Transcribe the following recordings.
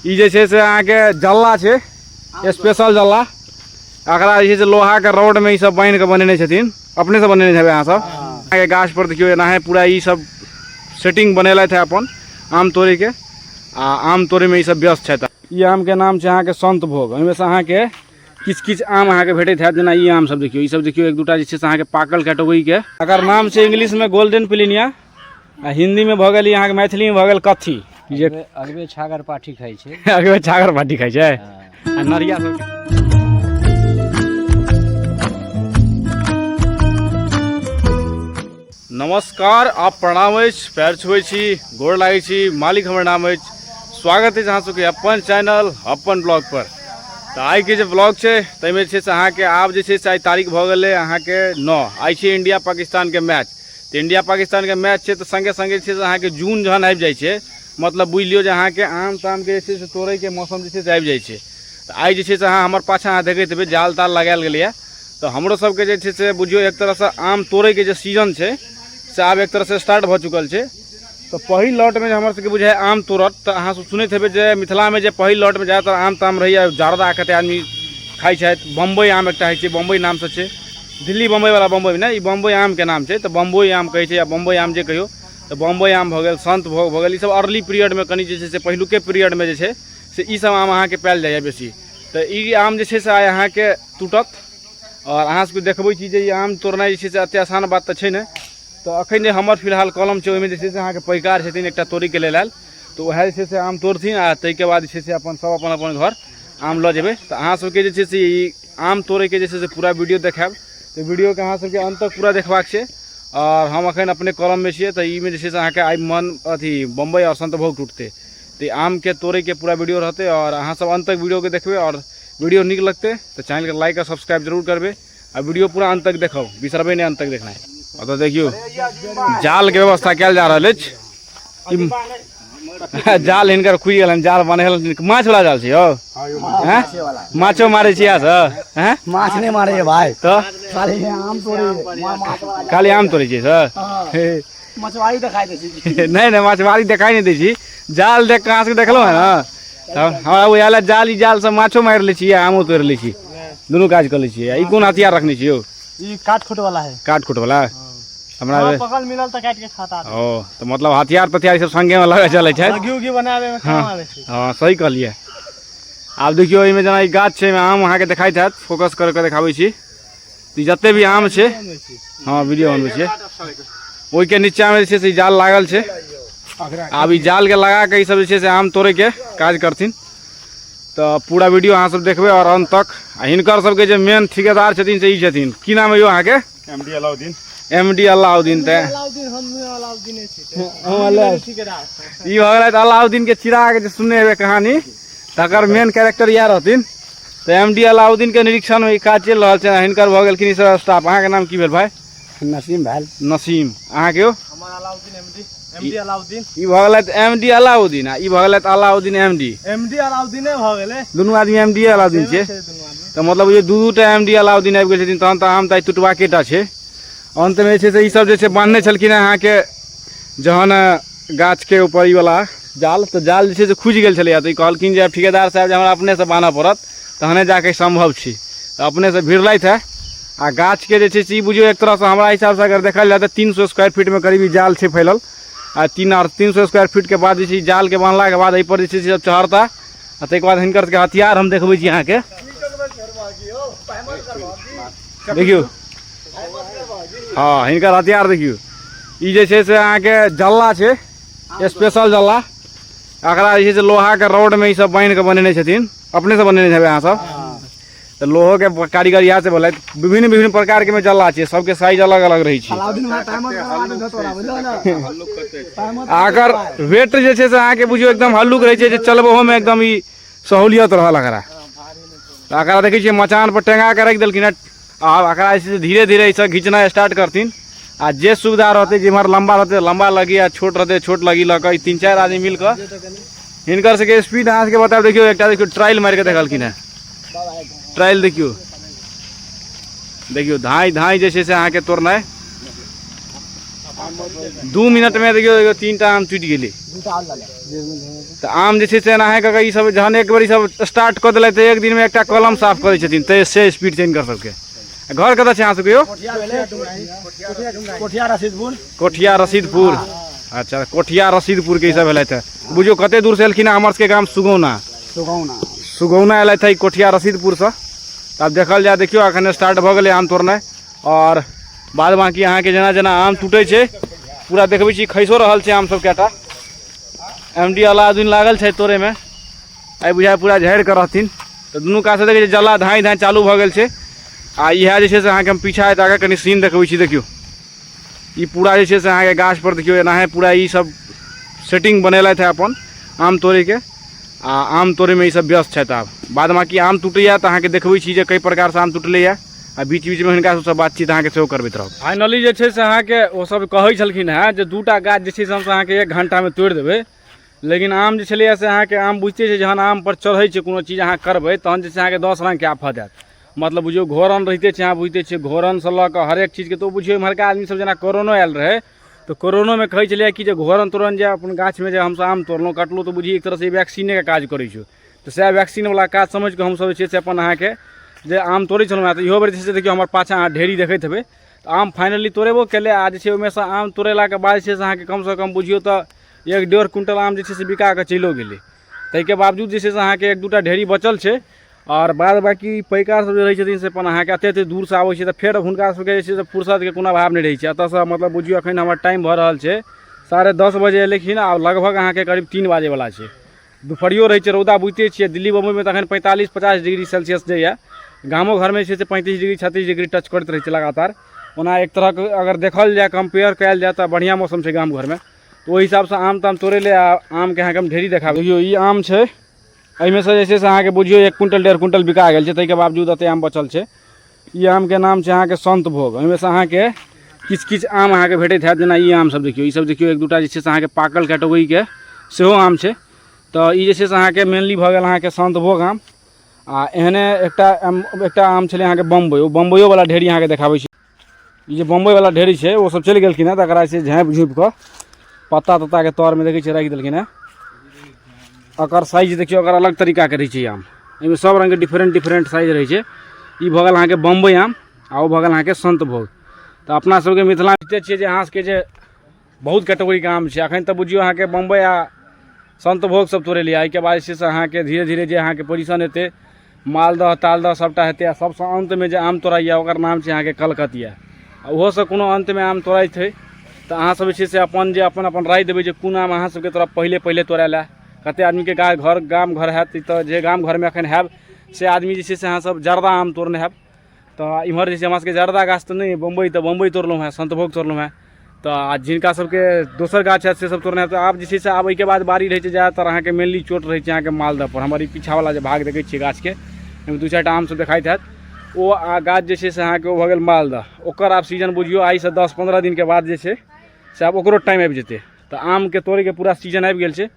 ई जे छै से अहाँके जल्ला छै, स्पेशल जल्ला। एकरा जे छै से लोहाके रोडमे ई सब बान्हि कऽ बनेने छथिन, अपने से बनेने हेबै अहाँ सब। अहाँके गाछ पर देखियौ एनाहे पूरा ई सब सेटिंग बनेलथि है अपन आम तोड़ैके, आ आम तोड़ैमे ई सब व्यस्त छथि। ई आमके नाम छै अहाँके संत भोग। एहिमे से अहाँके किछु किछु आम अहाँके भेटैत हैत, जेना ई आम सब देखियौ, ई सब देखियौ एक दूटा जे छै से अहाँके पाकल कैटेगरीके। एकर नाम छै इंग्लिशमे गोल्डन पिलिनिया, आ हिन्दीमे भऽ गेल ई अहाँके, मैथिलीमे भऽ गेल कथी जे अगबे छागर पाठी खाइ छै। अगबे छागर पाठी खाइ छै। आ नरिया सब। नमस्कार, आप प्रणाम अछि, पैर छुबै छी, गोर लागै छी, मालिक हमर नाम अछि। स्वागत अछि अहाँ सबके अपन चैनल अपन ब्लॉग पर। तऽ आइके जे ब्लॉग छै ताहिमे जे छै से अहाँके आब जे छै से आइ तारीख भऽ गेलै अहाँके 9। आइ छै इंडिया पाकिस्तानके मैच। तऽ इंडिया पाकिस्तानके मैच छै तऽ सङ्गे सङ्गे जे छै से अहाँके जून जहन आबि जाइ छै, मतलब बुझि लियौ जे अहाँके आम तामके जे छै से तोड़ैके मौसम जे छै से आबि जाइ छै। तऽ आइ जे छै से अहाँ हमर पाछाँ अहाँ देखैत हेबै जाल ताल लगायल गेलैए। तऽ हमरो सबके जे छै से बुझियौ एक तरहसँ आम तोड़ैके जे सीजन छै से आब एक तरहसँ स्टार्ट भऽ चुकल छै। तऽ पहिल लॉटमे जे हमर सबके बुझाइ आम तोड़त, तऽ अहाँ सब सुनैत हेबै जे मिथिलामे जे पहिल लॉटमे ज्यादातर आम ताम रहैए, जारदा कते आदमी खाइ छथि। बम्बई आम एकटा होइ छै, बम्बई नामसँ छै, दिल्ली बम्बईवला बम्बई नहि, ई बम्बई आमके नाम छै। तऽ बम्बई आम कहै छै या बम्बई आम जे कहियौ, तऽ बम्बई आम भऽ गेल, संत भोग भऽ गेल, ई सब अर्ली पीरियडमे कनि जे छै से पहिलुके पीरियडमे जे छै से ई सब आम अहाँके पायल जाइए बेसी। तऽ ई आम जे छै से आइ अहाँके टूटत आओर अहाँ सबके देखबै छी जे ई आम तोड़नाइ जे छै से एते आसान बात तऽ छै नहि। तऽ अखन जे हमर फिलहाल कलम छै ओहिमे जे छै से अहाँके पैकार छथिन एकटा तोड़ैके लेल आयल, तऽ उएह जे छै से आम तोड़थिन आ ताहिके बाद जे छै से अपन सब अपन अपन घर आम लऽ जेबै। तऽ अहाँ सबके जे छै से ई आम तोड़ैके जे छै से पूरा वीडियो देखायब। तऽ वीडियोके अहाँ सबके अन्त तक पूरा देखबाक छै। आओर हम अखन अपने कलममे छियै, तऽ ई मे जे छै से अहाँके आइ मन अथी बम्बई आओर संतभोग टूटतै। तऽ आमके तोड़ैके पूरा वीडियो रहतै आओर अहाँ सब अन्त तक वीडियोके देखबै। आओर वीडियो नीक लगतै तऽ चैनलके लाइक आओर सब्सक्राइब जरूर करबै आ वीडियो पूरा अन्त तक देखब, बिसरबै नहि अन्त तक देखनाइ। ओतऽ देखियौ जालके व्यवस्था कयल जा रहल अछि। जाल हिनकर खुजि गेलनि, जाल बनेल, माछ वाला जाल छै यौ। हैं? माछो मारै छियै अहाँ सब? हैं? माछ नहि मारै छै भाई। तऽ खाली आम तोड़ै छै। माछ वाला जाल। खाली आम तोड़ै छियै सर? हँ। हे। मछुआरी देखाइ दै छी। नहि नहि, मछुआरी देखाइ नहि दै छी, जाल देख कऽ अहाँ सबके देखलहुँ हँ ने, तऽ हमरा बुझायल है जाल, ई जाल से माछो मारि लै छी आ आमो तोड़ि लै छी, दुनू काज कऽ लै छी। ई कोन हथियार रखने छी यौ? ई काट खोट वाला है। काट खोट वाला? हमरा हाँ, पकड़ मिलल तऽ काटि के खाता। ओ तऽ मतलब हथियार तथियार ई सब संगे मे लगे चलै छै, लघी उघी बनाबे मे काम आबै छै। हँ, सही कहलियै। आब देखियौ एहिमे जेना ई गाछ छै, एहिमे आम अहाँके देखाइत हैत, फोकस कर कऽ देखाबै छी। ई जते भी आम छै, हँ वीडियो बनबै छियै, ओहिके नीचाँमे जे छै से ई जाल लागल छै। आब ई जालके लगा कऽ ई सब जे छै से आम तोड़ैके काज करथिन। तऽ पूरा वीडियो अहाँ सब देखबै आओर अन्त तक। आ हिनकर सबके जे मेन ठिकेदार छथिन से ई छथिन, की नाम है यौ अहाँके? M D Alauddin. M D Alauddin. तऽ अलाउद्दीन, हम अलाउद्दीन छी, ई भऽ गेलै। तऽ अलाउद्दीन के चिराग जे सुनने हेबै कहानी, तकर मेन कैरेक्टर इएह रहथिन। तऽ एम डी अलाउद्दीन के निरीक्षण मे ई काज चलि रहल छै। हिनकर भऽ गेलखिन ई सब स्टाफ। अहाँके नाम की भेल भाई? नसीम भेल। नसीम। अहाँके यौ? हमर Alauddin M D, M D Alauddin. ई भऽ गेलै एम डी अलाउद्दीन आ ई भऽ गेलै Alauddin M D. M D अलाउद्दीने भऽ गेलै। दुनू आदमी एम डी अलाउद्दीन छै। दुनू आदमी। तऽ मतलब जे दू दूटा एम डी अलाउद्दीन आबि गेल छथिन, तहन तऽ आम तऽ आइ टुटबाके टा छै। अन्तमे जे छै से ई सब जे छै बान्हने छलखिन हेँ अहाँके जहन गाछके ऊपर ई वाला जाल, तऽ जाल जे छै से खुजि गेल छलैए। तऽ ई कहलखिन जे आब ठिकेदार साहेब जे हमरा अपनेसँ बान्हऽ पड़त तहने जाके सम्भव छै। तऽ अपनेसँ भिड़लथि हे आ गाछके जे छै से ई बुझियौ एक तरहसँ हमरा हिसाबसँ अगर देखल जाय तऽ 300 स्क्वायर फीटमे करीब ई जाल छै फैलल। आ तीन आर 300 स्क्वायर फीटके बाद जे छै जालके बान्हलाके बाद एहिपर जे छै से चढ़ता आ ताहिके बाद हिनकर सबके हथियार हम देखबै छी अहाँके। देखियौ, हँ हिनकर हथियार देखियौ। ई जे छै से अहाँके जल्ला छै, स्पेशल जल्ला। एकरा जे छै से लोहाके रोडमे ई सब बान्हि कऽ बनेने छथिन, अपने से बनेने हेबै अहाँ सब। तऽ लोहोके कारीगर इएह से भेलै। विभिन्न विभिन्न प्रकारके मे जल्ला छै, सबके साइज अलग अलग रहै छै। आ एकर वेट जे छै से अहाँके बुझियौ एकदम हल्लुक रहै छै, जे चलबहोमे एकदम ई सहूलियत रहल एकरा। तऽ एकरा देखै छियै मचान पर टेंगा कऽ राखि देलखिन हेँ। आब एकरा जे छै से धीरे धीरे एहिसँ घिचनाइ स्टार्ट करथिन आ जे सुविधा रहतै, जेम्हर लम्बा रहतै लम्बा लगी आ छोट रहतै छोट लगी लऽ कऽ ई 3-4 आदमी मिल कऽ हिनकर सबके स्पीड अहाँ सबके बतायब। देखियौ एकटा देखियौ ट्रायल मारि कऽ देखलखिन हेँ, ट्रायल देखियौ, देखियौ धाँइ धाँइ जे छै से अहाँके तोड़नाइ। 2 मिनटमे देखियौ, देखियौ, 3 टा आम टूटि गेलै। तऽ आम जे छै से एनाहे कऽ कऽ ई सब जहन एक बेर ई सब स्टार्ट कऽ देलथि तऽ एक दिनमे एकटा कलम साफ करै छथिन, तऽ से स्पीड छै हिनकर सबके। घर कतऽ छै अहाँ सबके यौ? कोठिया रसीदपुर। कोठिया रसीदपुर। अच्छा, कोठिया रसीदपुरके ई सब भेलथि हँ। बुझियौ कते दूरसँ एलखिन हँ। हमर सबके गाम सुगौना। सुगौना। सुगौना एलथि है कोठिया रसीदपुरसँ। तऽ आब देखल जाय। देखियौ, एखन स्टार्ट भऽ गेलै आम तोड़नाइ आओर बाद बाँकी अहाँके जेना जेना आम टूटै छै, पूरा देखबै छी। खैसो रहल छै आम सब कएटा। एम डी अलाउद्दीन लागल छै तोड़ैमे। आइ बुझाइ पूरा झाड़ि कऽ रहथिन। तऽ दुनू कातसँ देखै छियै जल्ला धाँइ धाँइ चालू भऽ गेल छै। आ इएह जे छै से अहाँके हम पीछा आगाँ कनि सीन देखबै छी। देखियौ, ई पूरा जे छै से अहाँके गाछ पर देखियौ, एनाहे पूरा ई सब सेटिंग बनेलथि है अपन आम तोड़ैके आ आम तोड़ैमे ई सब व्यस्त छथि। आब बाद बाँकी आम टूटैया तऽ अहाँके देखबै छी जे कई प्रकारसँ आम टूटलैया आ बीच बीचमे हिनका सबसँ बातचीत अहाँके सेहो करबैत रहब। फाइनली जे छै से अहाँके ओ सब कहै छलखिन हेँ जे 2 टा गाछ जे छै से हमसब अहाँके एक घण्टामे तोड़ि देबै, लेकिन आम जे छलैया से अहाँके आम बुझिते छै, जहन आम पर चढ़ै छै, कोनो चीज अहाँ करबै तहन जे छै अहाँके 10 रङ्गके आफत आयत। मतलब बुझियौ घोरन रहिते छै, अहाँ बुझिते छियै, घोरनसँ लऽ कऽ हरेक चीजके। तऽ ओ बुझियौ इम्हरका आदमीसब जेना कोरोनो आयल रहै तऽ कोरोनोमे कहै छलैया कि जे घोरन तोरन जे अपन गाछमे जे हमसब आम तोड़लहुँ, कटलहुँ, तऽ बुझियौ एक तरहसँ वैक्सीनेके काज करै छै। तऽ सएह वैक्सीनवला काज समझि कऽ हमसब जे छै से अपन अहाँके जे आम तोड़ै छलहुँ हेँ। तऽ इहो बेर जे छै से देखियौ, हमर पाछाँ अहाँ ढेरी देखैत हेबै। तऽ आम फाइनली तोड़ेबो केलै आ जे छै ओहिमेसँ आम तोड़ेलाके बाद जे छै से अहाँके कमसँ कम बुझियौ तऽ 1-1.5 क्विंटल आम जे छै से बिका कऽ चलिओ गेलै। ताहिके बावजूद जे छै से अहाँके 1-2 टा ढेरी बचल छै। आओर बाद बाँकी पैकार सब जे रहै छथिन से अपन अहाँके एते एते दूरसँ आबै छै, तऽ फेर हुनका सबके जे छै से फुर्सतके कोनो अभाव नहि रहै छै। एतऽसँ मतलब बुझियौ एखन हमर टाइम भऽ रहल छै 10:30 बजे, लेकिन आब लगभग अहाँके करीब 3 बाजेवला छै। दुपहरियो रहै छै, रौदा बुझिते छियै, दिल्ली बम्बइमे तऽ एखन 45-50 डिग्री सेल्सियस जाइए। गामो घरमे जे छै से 35 डिग्री, 36 डिग्री टच करैत रहै छै लगातार। ओना एक तरहक अगर देखल जाय, कम्पेयर कयल जाय, तऽ बढ़िआँ मौसम छै गाम घरमे। तऽ ओहि हिसाबसँ आम ताम तोड़ै ले आ आमके अहाँके हम ढेरी देखाबी। देखियौ, ई आम छै। एहिमे से जे छै से अहाँके बुझियौ 1 क्विंटल, 1.5 क्विंटल बिका गेल छै, ताहिके बावजूद एतेक आम बचल छै। ई आमके नाम छै अहाँके संत भोग। एहिमे से अहाँके किछु किछु आम अहाँके भेटैत हैत, जेना ई आम सब देखियौ, ई सब देखियौ, 1-2 टा जे छै से अहाँके पाकल कैटेगरीके सेहो आम छै। तऽ ई जे छै से अहाँके मेनली भऽ गेल अहाँके संत भोग आम। आ एहने एकटा आम छलै अहाँके बम्बइ। ओ बम्बइयोवला ढेरी अहाँके देखाबै छी। ई जे बम्बइवला ढेरी छै, ओ सब चलि गेलखिन हेँ, तकरा से झाँपि झुपि कऽ पत्ता तत्ताके तरमे देखै छियै राखि देलखिन हेँ। एकर साइज देखियौ, एकर अलग तरीकाके रहै छै आम। एहिमे सब रङ्गके डिफरेंट डिफरेंट साइज रहै छै। ई भऽ गेल अहाँके बम्बइ आम आ ओ भऽ गेल अहाँके संत भोग। तऽ अपना सबके मिथिला बुझिते छियै जे अहाँ सबके जे बहुत कैटेगरीके आम छै। एखन तऽ बुझियौ अहाँके बम्बइ आ संत भोग सब तोड़ेलियै। एहिके बाद जे छै से अहाँके धीरे धीरे जे अहाँके पोजिशन हेतै, मालदह तालदह सबटा हेतै आ सबसँ अन्तमे जे आम तोड़ैए ओकर नाम छै अहाँके कलकतिया। आ ओहोसँ कोनो अन्तमे आम तोड़ैत छै। तऽ अहाँसब जे छै से अपन जे अपन अपन राय देबै जे कोन आम अहाँ सबके तरफ पहिले पहिले तोड़ायल। कतेक आदमीके घर गाम घर हैत, तऽ जे गाम घरमे एखन हैब से आदमी जे छै से अहाँसब जर्दा आम तोड़ने हैब। तऽ इम्हर जे छै हमरा सबके जर्दा गाछ तऽ नहि, बम्बइ तऽ बम्बइ तोड़लहुँ हेँ, सन्तभोग तोड़लहुँ हेँ। तऽ आ जिनका सबके दोसर गाछ हैत से सब तोड़ने हैत। तऽ आब जे छै से आब एहिके बाद बारी रहै छै ज्यादातर अहाँके मेनली चोट रहै छै अहाँके मालदह पर। हमर ई पीछावला जे भाग देखै छियै गाछके, एहिमे 2-4 टा आम सब देखाइत हैत, ओ आ गाछ जे छै से अहाँके ओ भऽ गेल मालदह। ओकर आब सीजन बुझियौ आइसँ 10-15 दिनके बाद जे छै से आब ओकरो टाइम आबि जेतै। तऽ आमके तोड़ैके पूरा सीजन आबि गेल छै।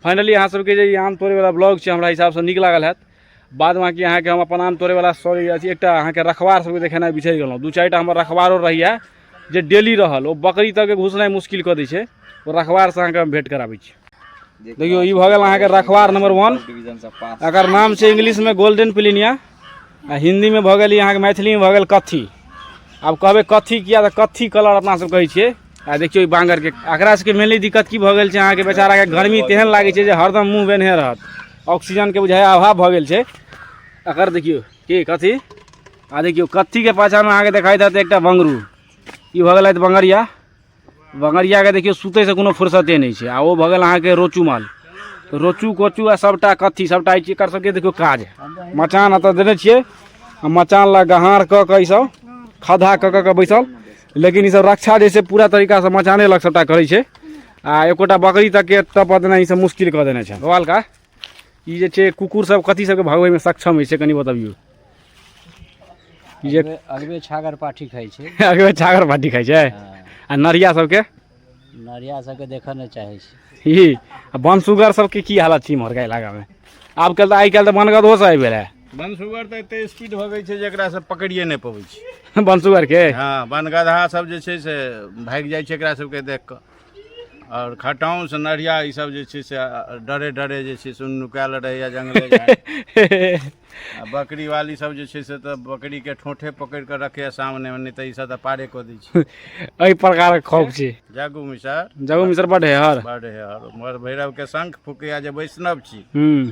फाइनली अहाँ सबके जे ई आम तोड़ैवला ब्लॉग छै, हमरा हिसाबसँ नीक लागल हैत। बाद बाँकी अहाँके हम अपन आम तोड़ैवला, सॉरी, अथी एकटा अहाँके रखवार सबके देखेनाइ बिसरि गेलहुँ। 2-4 टा हमर रखवारो रहैए जे डेली रहल, ओ बकरी तकके घुसनाइ मुश्किल कऽ दै छै। ओ रखवारसँ अहाँके हम भेँट कराबै छी। देखियौ, ई भऽ गेल अहाँके रखवार नंबर 1। एकर नाम छै इंग्लिशमे गोल्डन पिलिनिया आ हिन्दीमे भऽ गेल ई अहाँके, मैथिलीमे भऽ गेल कत्थी। आब कहबै कत्थी किया? तऽ कत्थी कलर अपना सब कहै छियै। आ देखियौ ई बांगरके, एकरा सबके मेनली दिक्कत की भऽ गेल छै अहाँके, बेचाराके गर्मी तेहन लागै छै जे हरदम मुँह बेन्हे रहत। ऑक्सीजनके बुझाइ अभाव भऽ गेल छै एकर। देखियौ की कथी। आ देखियौ, कत्थीके पाछाँमे अहाँके देखाइत हैत एकटा बंगरू। ई भऽ गेल बंगरिया। बंगरियाके देखियौ, सुतैसँ कोनो फुर्सते नहि छै। आ ओ भऽ गेल अहाँके रोचू माल। रोचू कोचू आ सबटा कत्थी सबटा एकर सबके देखियौ काज। मचान एतऽ देने छियै आ मचान लग गहार कऽ कऽ ईसब खद्धा कऽ कऽ बैसल, लेकिन ईसब रक्षा जे छै पूरा तरीकासँ मचाने लग सबटा करै छै आ एकोटा बकरी तकके टपऽ देनाइ ईसब मुश्किल कऽ देने छै। गोपाल का, ई जे छै कुकुर सब कथी सबके भगबैमे सक्षम होइ छै, कनि बतबियौ। ई जे अगबे छागर पाठी खाइ छै। अगबे छागर पाठी खाइ छै। आ नरिया सबके? नरिया सबके देखऽ नहि चाहै छै। ई आ बनसुगर सबके की हालत छै इम्हरका इलाकामे? आब काल्हि तऽ, आइ काल्हि तऽ बनगदहो सब आबि गेलै। बनसुगर तऽ एते स्पीड भगै छै जे एकरा सब पकड़िए नहि पबै छै। बनसुगर के? हँ, बनगदहा सब जे छै से भागि जाइ छै एकरा सबके देख कऽ। आओर खटाउस नढ़िया ई सब जे छै से डरे डरे जे छै से नुकायल रहैया जंगले झाड़ी। आ बकरी वाली सब जे छै से तऽ बकरीके ठोंठे पकड़ि कऽ रखैया सामनेमे, नहि तऽ ई सब तऽ पारे कऽ दै छै। एहि प्रकारक खौफ छै। जग्गू मिसर। जग्गू मिसर बड हेहर। बड हेहर। उमहर भैरव के शंख फूकैया जे वैष्णव छी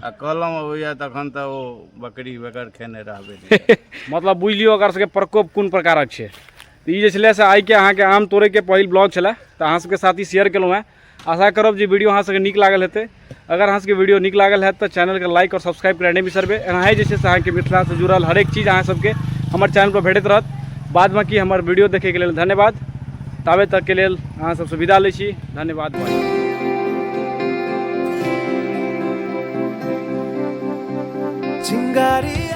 आ कलम अबैया तखन तऽ ओ बकरी बगैर खेने रहबे नहि करत। मतलब बुझि लियौ ओकर सबके प्रकोप कोन प्रकारक छै। तऽ ई जे छलै से आइके अहाँके आम तोड़ैके पहिल ब्लॉग छलै, तऽ अहाँ सबके साथ ई शेयर केलहुँ हेँ। आशा करब जे वीडियो अहाँ सबके नीक लागल हेतै। अगर अहाँ सबके वीडियो नीक लागल हैत तऽ चैनलके लाइक आओर सब्सक्राइब करनाइ नहि बिसरबै। एनाहे जे छै से अहाँके मिथिलासँ जुड़ल हरेक चीज अहाँ सबके हमर चैनलपर भेटैत रहत। बाद बाकी हमर वीडियो देखैके लेल धन्यवाद। ताबे तकके लेल अहाँ सबसँ विदा लै छी। धन्यवाद। बाय। चिंगारी।